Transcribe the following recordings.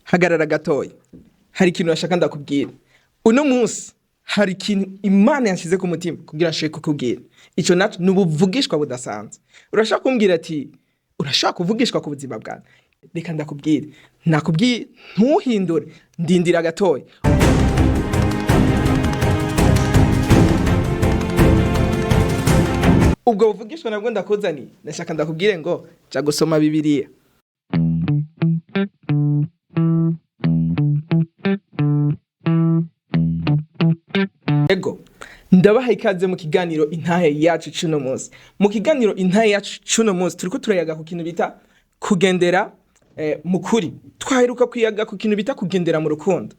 Hagarara gatoya, hari ikintu nashaka ndakubwira. Uno munsi hari ikintu Imana yanshyize ku mutima kugira nshobore kukubwira. Icyo nacyo ni ubuvugishwa budasanzwe. Urashaka kumbwira ati urashaka kuvugishwa ku buzima bwawe? Reka ndakubwire, nakubwiye ntuhindure, ndindira gatoya. Ubwo buvugishwa nabwo ndakuzaniye, ndashaka ndakubwire ngo jya gusoma Bibiliya. Ego, ndabaha ikaze mu kiganiro Intahe Yacu cuno munsi. Mu kiganiro Intahe Yacu cuno munsi turiko turayaga ku kintu bita kugendera mu kuri. Twaheruka kuyaga ku kintu bita kugendera mu rukundo.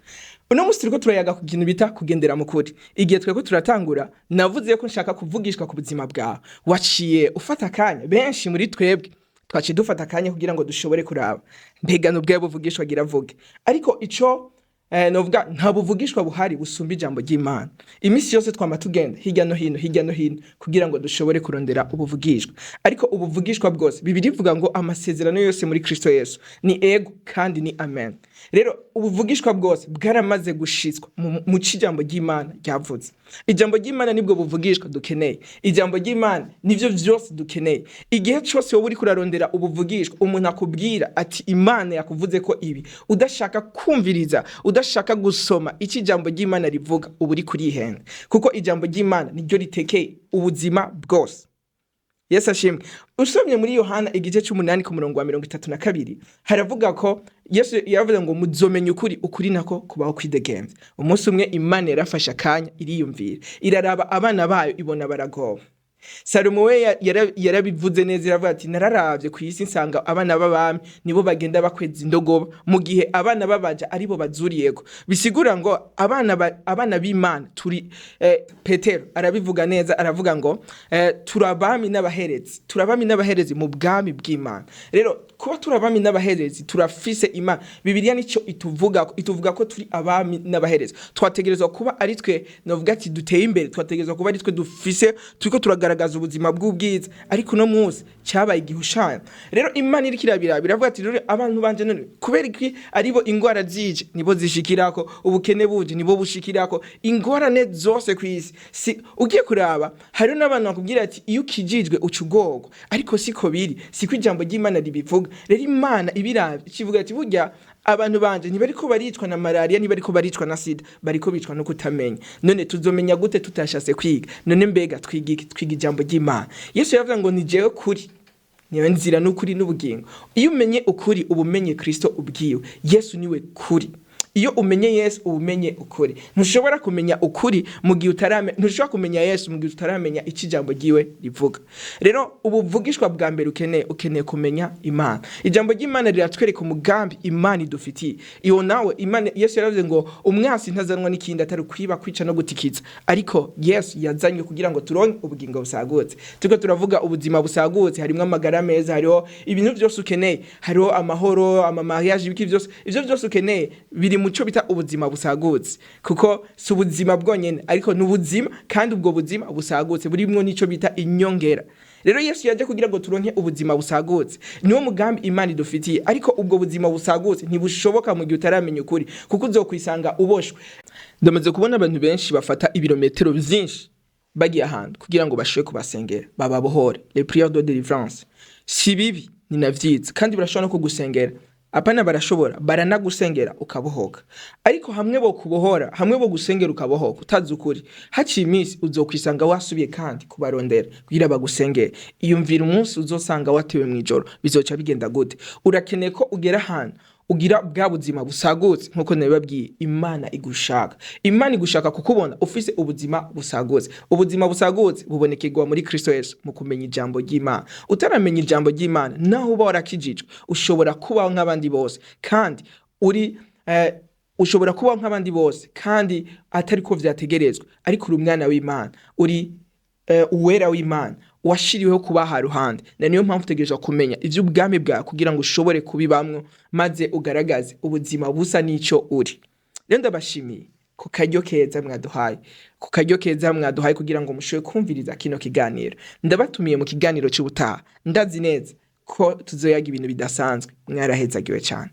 Uno munsi turiko turayaga ku kintu bita kugendera mu kuri. Igihe tweko turatangura, navuze ko nshaka kuvugishwa ku buzima bwawe. Waciye ufata akanya, benshi muri twebwe twaciye dufata akanya kugira ngo dushobore kuraba mbega n'ubwawe buvugishwa agira avuge. Ariko ico novuga, nta buvugishwa buhari busumba ijambo ry'Imana. Iminsi yose twama tugenda hirya no hino, hirya no hino, kugira ngo dushobore kurondera ubuvugishwa. Ariko ubuvugishwa bwose, Bibiliya ivuga ngo amasezerano yose muri Kristo Yesu ni ego kandi ni amen. Rero ubuvugishwa bwose bwaramaze gushitswa mu ijambo ry'Imana ryavuze. Ijambo ry'Imana nibwo buvugishwa dukeneye. Ijambo ry'Imana nivyo vyose dukeneye. Igihe cose wowe uriko urarondera ubuvugishwa, umuntu akubwira ati Imana yakuvuze ko ibi, udashaka kumviriza, udashaka gusoma icyo ijambo ry'Imana rivuga, uba uri kurihenda, kuko ijambo ry'Imana niryo ritekeye ubuzima bwose. Yesu ashimwe. Usomye muri Yohana igice c'umunani ku murongo wa 32, haravuga ko Yesu yaravuze ngo muzomenya ukuri, ukuri nako kubaho kwidegemvya. Umunsi umwe Imana yarafashe akanya iriyumvira, iraraba abana bayo ibona baragoba. Salomo we yarabivuze neza, iravuga ati nararavye ku isi nsanga abana b'abami nibo bagenda bakweza indogoba, mu gihe abana b'abaja aribo bazuriyeko. Bisigura ngo abana b'Imana turi, Petero arabivuga neza, aravuga ngo turabami n'abaherezi, turabami n'abaherezi mu bwami bw'Imana. Rero kuba turabami n'abaherezi, turafise Imana. Bibiliya nico ituvuga, ituvuga ko turi abami n'abaherezi. Twategerezwa kuba ari twe novuga ati duteye imbere, twategerezwa kuba ari twe dufise, turiko turagaragaza ubuzima bw'ubwiza, ariko uno munsi cyabaye igihushanya. Rero Imana iriko irabiraba, iravuga ati rero abantu banje none kubera iki aribo ingwara zije nibo zishikirako, ubukene buje nibo bushikirako, ingorane zose kw'isi. Si ugiye kuraba, hari n'abantu bakubwira ati iyo ukijijwe uca ugorwa, ariko siko biri, siko ijambo ry'Imana ribivuga. Rero Imana ibiravye ikivuga ati burya abantu banje ntibariko baricwa na malaria, ntibariko baricwa na sida, bariko bicwa no kutamenya. None tuzomenya gute tutashase kwiga? None mbega twiga iki? Twiga ijambo ry'Imana. Yesu yaravuze ngo ni jewe kuri, niwe nzira n'ukuri n'ubugingo. Iyo umenye ukuri uba umenye Kristo ubwiwe. Yesu niwe kuri. Iyo umenye Yesu uba umenye ukuri. Ntushobora kumenya ukuri mu gihe utaramenya, ntushobora kumenya Yesu mu gihe utaramenya icyo ijambo ryiwe rivuga. Rero ubuvugishwa bwa mbere ukeneye, ukeneye kumenya Imana. Ijambo ry'Imana riratwereka umugambi Imana idufitiye. Iyo nawe Imana, Yesu yaravuze ngo umwasi ntazanwa n'ikindi atari kwiba, kwica no gutikiza, ariko Yesu yazanywe kugira ngo turonke ubugingo busagutse. Turiko turavuga ubuzima busagutse, harimwo amagara meza, hariho ibintu byose ukeneye, hariho amahoro, ama mariage, ibiki byose, ivyo byose ukeneye biri mu cyo bita ubuzima busagutse. Kuko si ubuzima bwonyene, ariko ni ubuzima, kandi ubwo buzima busagutse burimwo n'ico bita inyongera. Rero Yesu yaje kugira ngo turonke ubuzima busagutse, niwo mugambi Imana idufitiye. Ariko ubwo buzima busagutse ntibushoboka mu gihe utaramenya ukuri, kuko uzokwisanga uboshwe. Ndamaze kubona abantu benshi bafata ibirometero vyinshi bagiye ahantu kugira ngo bashobore kubasengera bababohore, les prières de délivrance. Si bibi, ni na vyiza, kandi barashobora no kugusengera. Apana barashobora, baranagusengera ukabohoka. Ariko hamwe bo kubohora, hamwe bo gusengera ukabohoka utazi ukuri, haciye iminsi uzokwisanga wasubiye kandi kubarondera kugira bagusengere. Iyumvira umunsi uzosanga watewe mw'ijoro, bizoca bigenda gute? Urakeneye ko ugera ahantu ugira bwa buzima busagutse nkuko nabibabwiye. Imana igushaka, Imana igushaka kukubona ufise ubuzima busagutse. Ubuzima busagutse bubonekerwa muri Kristo Yesu mu kumenya ijambo ry'Imana. Utaramenya ijambo ry'Imana, naho uba warakijijwe, ushobora kubaho nk'abandi bose, kandi uri ushobora kubaho nk'abandi bose kandi atari ko vyategerezwa, ariko uri umwana w'Imana, uri uwera w'Imana, washiriweho kuba haruhande. Na niyo mpamvu utegerezwa kumenya ivy'ubwami bwawe kugira ngo ushobore kubibamwo, maze ugaragaze ubuzima busa n'ico uri. Rero ndabashimiye ku karyo keza mwaduhaye, ku karyo keza mwaduhaye kugira ngo mushobore kumviriza kino kiganiro. Ndabatumiye mu kiganiro c'ubutaha, ndazi neza ko tuzoyaga ibintu bidasanzwe. Mwarahezagiwe cyane.